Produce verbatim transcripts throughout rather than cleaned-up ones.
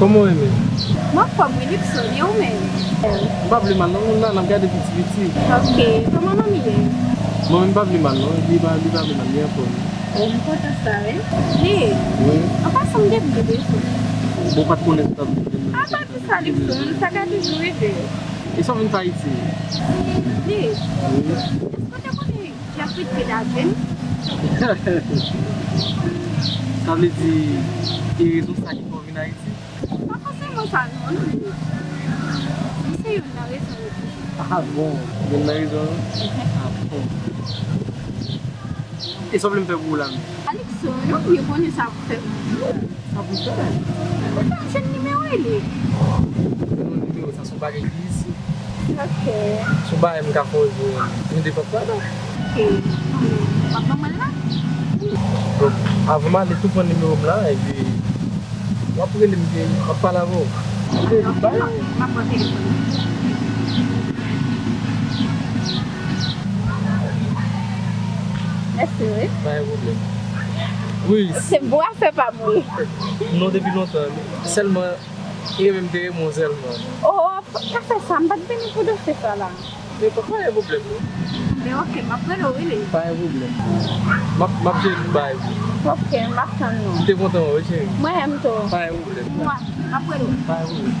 Kòman w ye menm? M anfòm wi, Luckson, e ou menm? M pa vle mal non, moun nan n ap gade piti piti. Ok, kòman manmi ye? Manmi m pa vle mal non, li pa, li pa vle mal, li anfòm. Oh, m kontan sa wi. Li? Wi. An pasan, m te bliye bezwen. Bon, w pa t konnen si w t ap vin. A pa di sa, Luckson, sa ka toujou rive. E sa w vin fè Ayiti? Li? Wi. Èske w te konnen Jeffrey te date m? Sa vle di, e rezon sa ki fè w vin Ayiti? Pa fòseman sa non, li se youn nan rezon yo toujou. Ah bon, youn nan rezon yo? Mhm. Ah bon. E sa w vle m fè pou ou la menm? Alexo, nou vle konnen sa pou fè pou ou. Sa pou fè? Ou pa jwenn nimewo li. Jwenn yon nimewo, sa se yon bagay ki isit. Ok. Se yon bagay m ka fè w jwenn. Nou depann pa la. Ok. M ap ban mwen la. Donk, avan m ale, tou pran nimewo m la, epi w ap rele m, m ap pale avè w. Ok, ok, m ap pran telefòn nan. Mèsi, wi. Pa gen pwoblèm. Wi. Se bon afè pa m, wi. Non, depi lontan. Sèlman, li renmen m te renmen w sèlman. Oh, pa fè sa, m pa t vini pou dosye sa la. Men pa, pa gen pwoblèm, non. Men ok, m ap rele w, wi, li. Pa gen pwoblèm. M ap, m ap jere tout bagay pou ou. Ok, m ap tann nou. M te kontan wè w, wi, cheri. Mwen menm tou. Pa gen pwoblèm. Mwa, m ap rele w. Pa gen pwoblèm.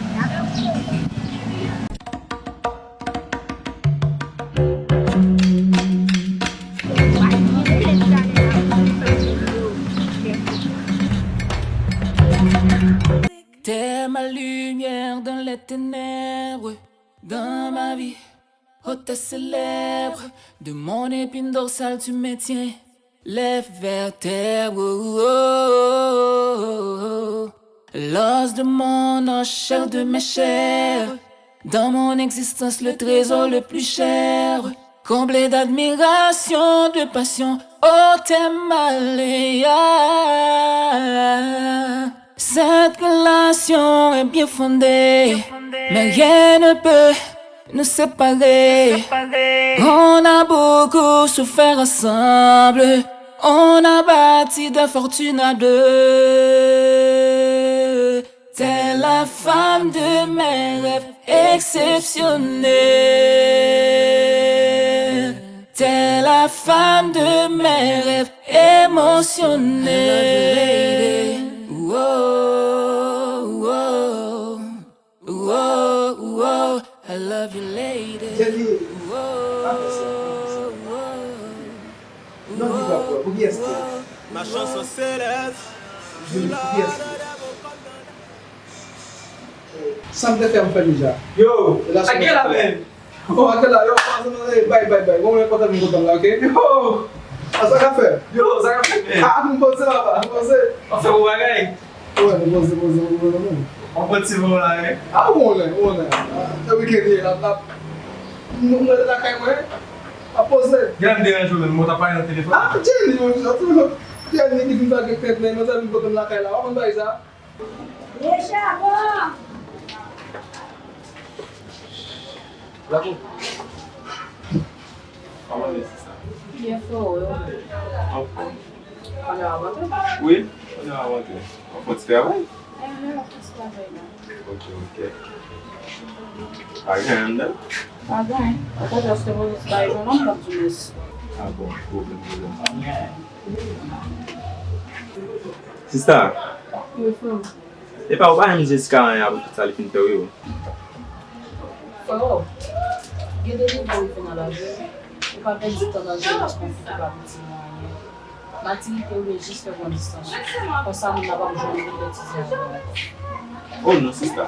T'es ma lumière dans les ténèbres, dans ma vie, oh t'es célèbre, de mon épine dorsale tu me tiens, lève vers terre, oh, oh, oh, oh. L'os de mon os, chair de mes chairs, dans mon existence le trésor le plus cher, comblé d'admiration, de passion, oh t'es ma Léa. Cette relation est bien fondée, mais rien ne peut nous séparer. On a beaucoup souffert ensemble, on a bâti des fortunes à deux. T'es la femme de mes rêves exceptionnelle. T'es la femme de mes rêves émotionnels. Whoa, whoa, whoa, whoa, I love you, lady. Whoa, whoa. Non, di pa pou, pou kiyès li ye? Ma chanson céleste. Pou kiyès li ye? Sa m te fè, m fè deja. Yo, sa k gen la menm? Oh, atè la, yo, bay, bay, bay. Bon, mwen kontan, mwen kontan la, ok? Yo! A sa k ap fè? Yo, sa k ap fè menm? Ah, m poze la, m poze. W ap fè bon bagay? Wè, m poze, poze, poze, poze. W ap pran ti van la, wi. Ah, bon, lè, bon, lè. Se wikenn ye, l ap, l ap. M, m rete lakay mwen. M ap poze. Gen lè m deranje w menm, mwen t ap pale nan telefòn. Ah, Jenny, mwen, Jenny ki fin fè kèk tèt, men, mwen, sa vin kote m lakay la. W ap konn bagay sa? Ye chabon! Bravo. Kòman w ye, sista? Byen, freo. Anfòm? Pandan w ap rantre? Wi, pandan w ap rantre. W ap fè ti travay? Enhen, w ap fè ti travay la. Ok, ok. Pa gen anyen anndan? Pa gen anyen. Okontrè, si w te poze ti bagay konsa, m t ap di w mèsi. Ah bon, pwoblèm, pwoblèm. Sista. Wi, frè m. Epa, ou pa renmen Jessica anyen apre tout sa li fin fè w yo? Freo, gen de nivo ou rive nan lavi w, ou pa pèdi tan nan jewans konfli ki pa itil ou anyen. Matirite oubyen jis fè pran distans ou. Konsa moun nan p ap jwenn ou pou betize avè w. Oh non, sista.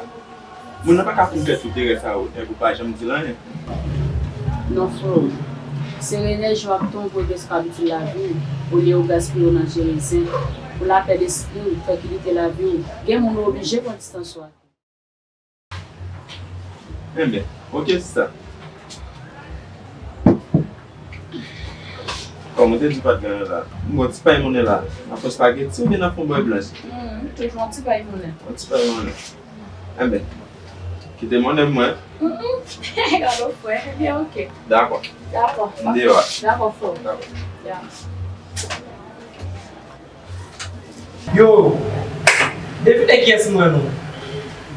Moun nan pa ka fin fè tout erè sa yo epi w pa janm di l anyen. Non, frè m. Se enèji w ap tonbe pou egzèse abitid lavi w, olye w gaspiye yo nan jere zen, pou lapè despri w, trankilite lavi w. Gen moun ou oblije pran distans ou ak yo. Enben, oke, sista. Kòm ou te di pa t gen anyen la, m gon ti pay monnen la. N ap fè espageti oubyen n ap fè yon bòy blanch? Hmm, toujou yon ti pay monnen. Yon ti pay monnen. Enben, kite monnen mwen. Mm, mm. Gade w frè. Ebyen, oke. Dakò. Dakò. M deyò a. Dakò, frè. Dakò. Ya. Yo, devine kiyès m wè non.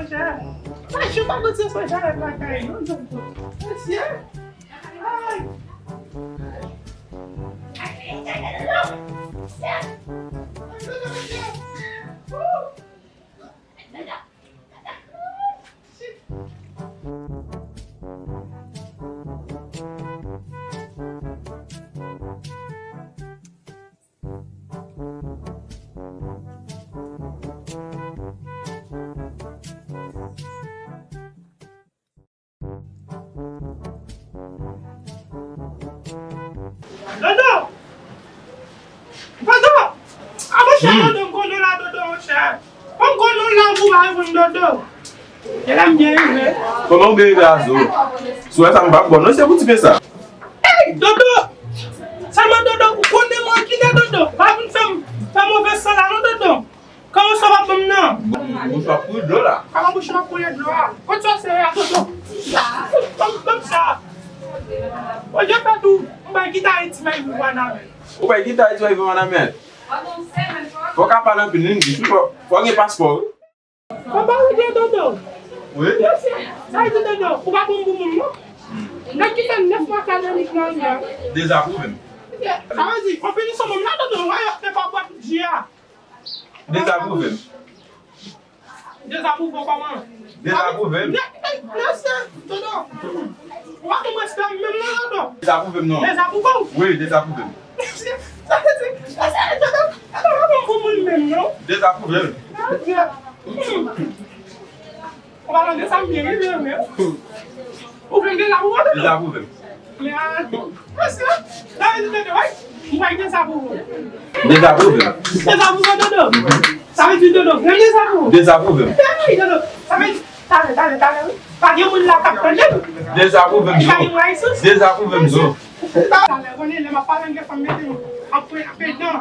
monchè. Sa, je pa konn si se jan lakay, non, Dodo. Mesye. Ay. Dodo! Dodo! A monchè, Dodo, m konnen w la, Dodo, monchè. Kòm m konnen w la, ou pa reponn, Dodo. E la m byen rive. Kòman ou byen rive a zo? Si w wè sa m p ap ba w non, se pou ti pe sa. Ey, Dodo! Sèlman Dodo, ou konnen mwen kite Dodo. Pa vin fè m, fè move san la non, Dodo. Kòman sa w ap ban m nan? Bouch w ap kouri dlo la. Kòman bouch m ap kouri dlo a? Kot sa se a, Dodo? Ban m, ban m sa. Olye fè tou, m bay gita Ayiti, bay viv wanament. Ou bay gita Ayiti, bay viv wanament? Fò w ka pale anpil, wi, fò, fò w gen paspò, wi. Papa, ou gen Dodo? Wi. Mesye, sa vle di Dodo, ou pa bon pou moun, non? Nèg ki fè nèf mwa akademik nan li a. Dezapwouve m. Sa vle di, konpinisyon moun la, Dodo, wè, yo te pa bwè pou di a. Dezapwouve m. Dezapwouve w kòman? Dezapwouve m. Mesye, Dodo, ou pa konn respè m menm, non, Dodo? Dezapwouve m, non. Dezapwouve w? Wi, dezapwouve m. Mesye, sa vle di, mesye, Dodo, Dodo pa bon pou moun menm, non. Dezapwouve m. Mesye. Hmm. Ou pa tande sa m byen rive menm. Ou vle m dezapwouve w, Dodo? Dezapwouve m. Men, mesye, sa vle di Dodo, wi. M pral dezapwouve w. Dezapwouve m. Dezapwouve w, Dodo. Sa vle di Dodo vle m dezapwouve w. Dezapwouve m. Ey, Dodo, sa vle di, talè, talè, talè, wi. Pa gen moun la k ap tande m. Dezapwouve m, Zo. Dezapwouve m, Zo. Talè, konnen lè m ap pale, m gen fanm mete m ap, ap, ap, non.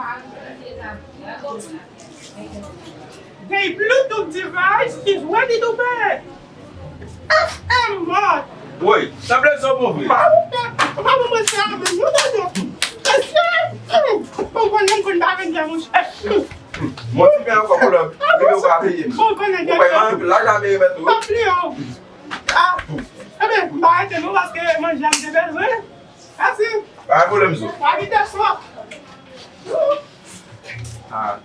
A Bluetooth device is ready to pair. F M mod. Woy, sa vle di w bon vre? Pa ou fè, pa ou mwen se avè nou, tonton. Mesye, ou konnen m konn pa vin dè, monchè. Mwen ti pen ankò pou lè rive ou pa peye m. Ou konnen. Ou pè man, la jamè remèt ou. Pa pli yo. Ah, ebe, m pa rete non, paske manje a m te bezwen. Mèsi. Pa gen pwoblèm, zo. Pa kite swa. Ah,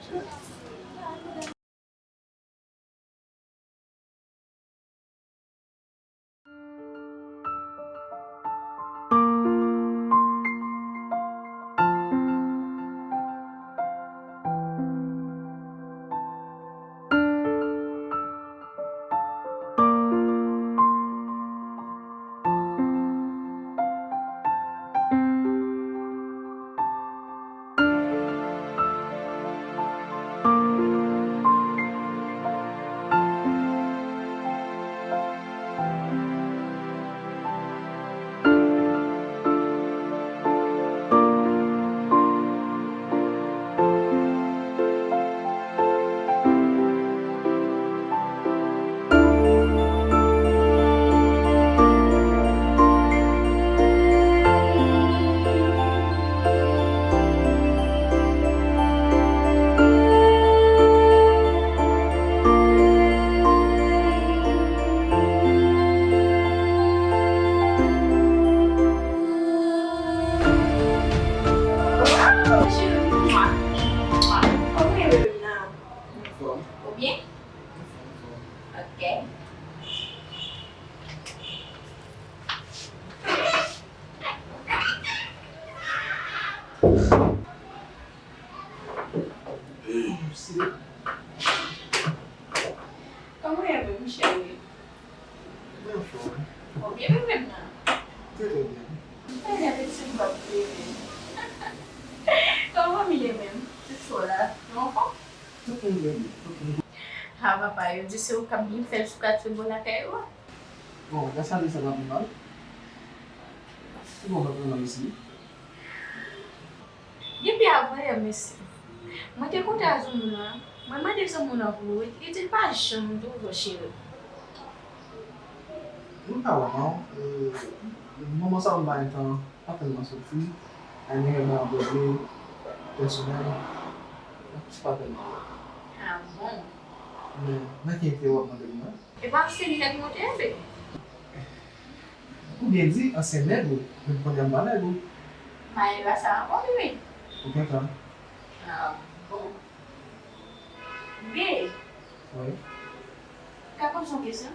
Ou byen? Ok. Kòman w ye menm, cheri? Mwen anfòm. Ou byen menm nan? Trè, trè byen. M fè lè piti m p ap leve. Kòman fanmi yo menm? Tout cho la? Yo anfòm? Tout moun trè byen. Tout moun. Ha, papa, yo di se ou k ap byen fè l sou katye bò lakay ou a. Bon, gras a Dye, sa pa pi mal. Ki bon, pa pi mal isi. Depi avanyè, mesye. Mwen te kontre a zanmi w lan, mwen mande zanmi w lan pou ou, li di l pa janm di w non, cheri. M pa wè non, e, moman sa yo m pa gen tan, pa tèlman soti, ay, mwen gen bagay m regle, pèsonèl, se pa tèlman wè. Ah bon? Men, nan ki enterè w ap mande m nan? E pa se nèg mwen te enbe. Ou byen di, ansyen nèg ou, men kounye a m pa nèg ou. Mayela sa ankò, wi. Ou kontan? Ah, bon. Byen. Wi. Ka poze yon kesyon?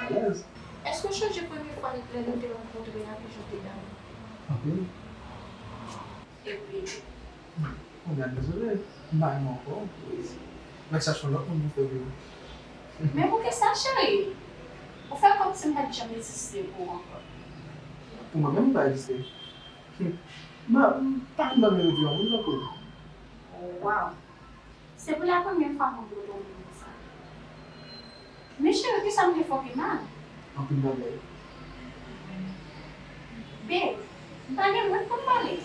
Alèz. Èske w chonje premye fwa lè nou te rankontre a, kijan w te damou? Anpil. Epi? Kounye a, dezole, m pa renmen w ankò. Mwen chache yon lòt moun pou fè vi m. Men poukisa, cheri? Ou fè kòmsi m pa t janm egziste pou ou ankò. Pou mwen menm, m pa egziste. M pa, m pa vin nan menm vi yon moun tankou w. Waw. Se pou la premyè fwa mwen kote w menm konsa. Men cheri, kisa m te fè w ki mal? Anpil bagay. Babe, m pa gen moun pou m pale.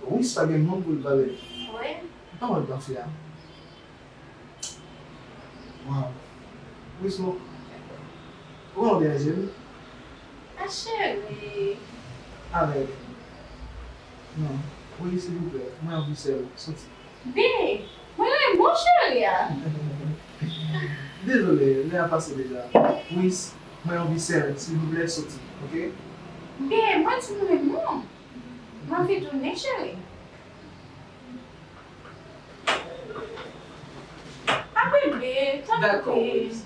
Wi, sa gen moun pou l pale. Wi. Kòman l panse a? Waw. Wi, so, ou konnen w byen jwenn. A cheri. Avèk. Non. Wi, silvouplè. Mwen anvi sèl. Soti. Babe, mwen renmen w cheri a. Dezole, lè a pase deja. Wis, mwen anvi sèl, silvouplè, soti, oke? Babe, mwen di m renmen w. Mwen anvi tounen, cheri. Apre, babe, tanpri. Dakò, Wis.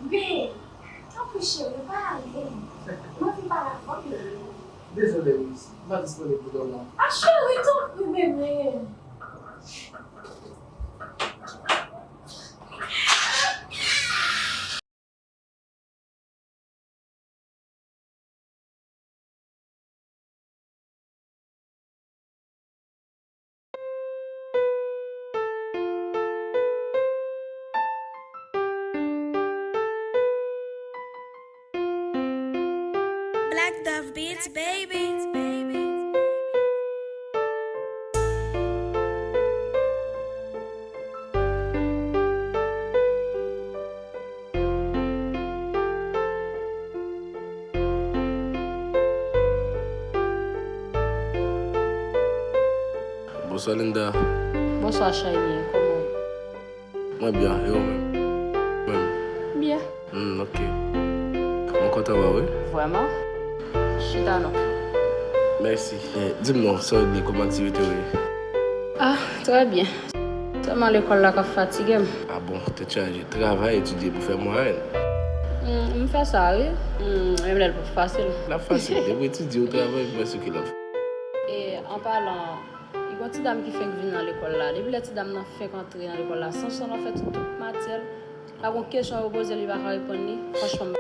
Babe, tanpri, cheri, pa ale. Mwen anvi pale avè w, babe. Dezole, Wis. M pa disponib pou lè w la. A, cheri, tanpri, bebe. Black Dove Beats, baby. Bonswa Linda. Bonswa Shiny, kòman w ye? Mwen byen, e ou menm? Menm. Byen. Hmm, ok. Mwen kontan wè w, wi. Vrèman? Chita non. Mèsi. Eh, di m non, sa w regle, kòman aktivite w ye? Ah, trè byen. Sèlman lekòl la k ap fatige m. Ah bon, tèt chaje. Travay, etidye pou fè mwayèn. Hmm, m fè sa, wi. Hmm, menm lè l p ap fasil. L ap fasil. Depi w etidye, w travay, m wè sou ki l ap fè. E an palan, li gon ti dam ki fenk vin nan lekòl la. Depi lè ti dam nan fenk antre nan lekòl la, san san l ap fè tout matyè l. Pa gon kesyon yo poze l, li pa ka reponn li. Franchman, m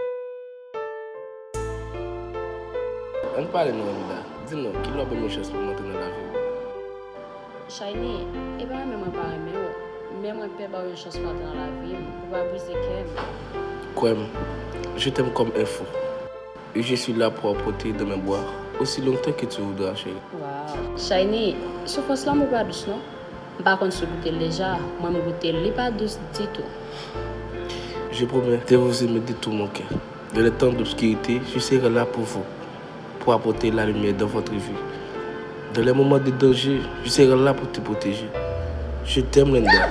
Ann pale non, Linda. Di m non, ki lè w ap ban m yon chans pou m antre nan lavi w? Shiny, e pa renmen mwen pa renmen w, men mwen pè ba w yon chans pou antre nan lavi m, pou pa brize kè m. Kwè m, je t'aime comme un fou. Et je suis là pour apporter dans mes bras aussi longtemps que tu voudras, chérie. Wow. Shiny, soufrans lanmou pa dous non. M pa konn si w goute l deja, mwen m goute l, li pa dous ditou. Je promets de vous aimer de tout mon cœur. Dans les temps d'obscurité, je serai là pour vous, pour apporter la lumière dans votre vie. Dans les moments de danger, je serai là pour te protéger. Je t'aime, Linda.